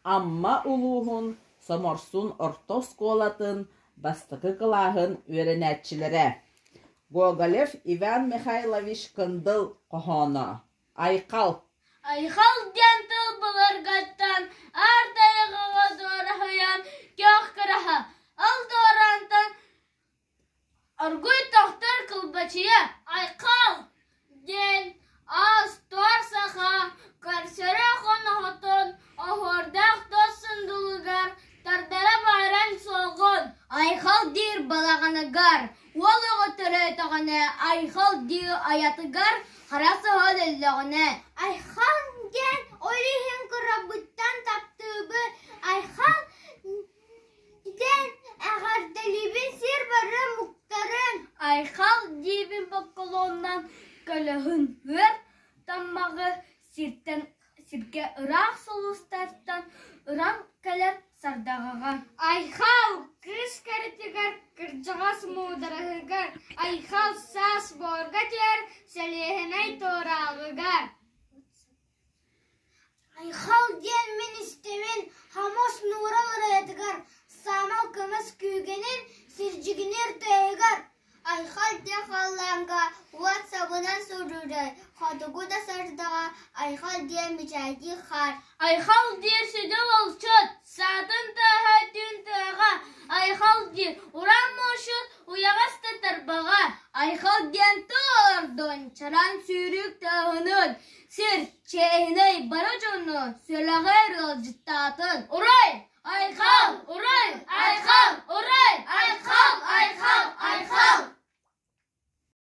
Амма улууһун Соморсун орто оскуолатын бастакы кылааһын үөрэнээччилэрэ. Гоголев Иван Михайлович-Кындыл хоһооно «Айхал» Айхал диэн тыл былыргыттан аар тайҕаҕа дуораһыйан күөх кыраһа, ол дуораантан Оргуй тохтор кылбачыйа «Айхал!» диэн аас-туор саха көрсөрө хоноһотун оһуордаах туос сундулугар тардара бааран суоҕун Айхал диир балаҕаныгар, уол оҕо төрөөтөҕүнэ айхал диир айатыгар хара саһыл өллөҕүнэ Айхал диэн ол иһин кырабыттан таптыыбын, айхал Диэн эҕэрдэлиибин сир бары омуктарын Айхал диибин бокколуоннан көлөһүн ыар таммаҕы сиртэн сиргэ ыраах сулустартан ыран кэлэр сардаҕаҕа Айхал кыыс кэрэтигэр кырдьаҕас муудараһыгар Айхал саас буорга түһэр сэлиэһинэй туорааҕыгар Айхал диэн мин истэбин хомус нуурал ырыатыгар, саамал көмүс күүгэнин сирдьигиниир тыаһыгар. Айхал диэн халлааҥҥа уот сабынан суруйар, хотугу да сардаҕа айхал диэн мичээрдиир хаар. Айхал диир сүдү булчут, саатын тыаһа түүн тыаҕа, айхал диир уран муошут уйаҕас да тарбаҕа. Айхал диэн тыл олордун, чараҥ сүүрүк тыаһынын, Сир, чиэһинэй бары дьону сүрэҕэр ыалдьыттаатын. Урай! Айхал! Урай! Айхал! Урай! Айхал! Айхал! Айхал!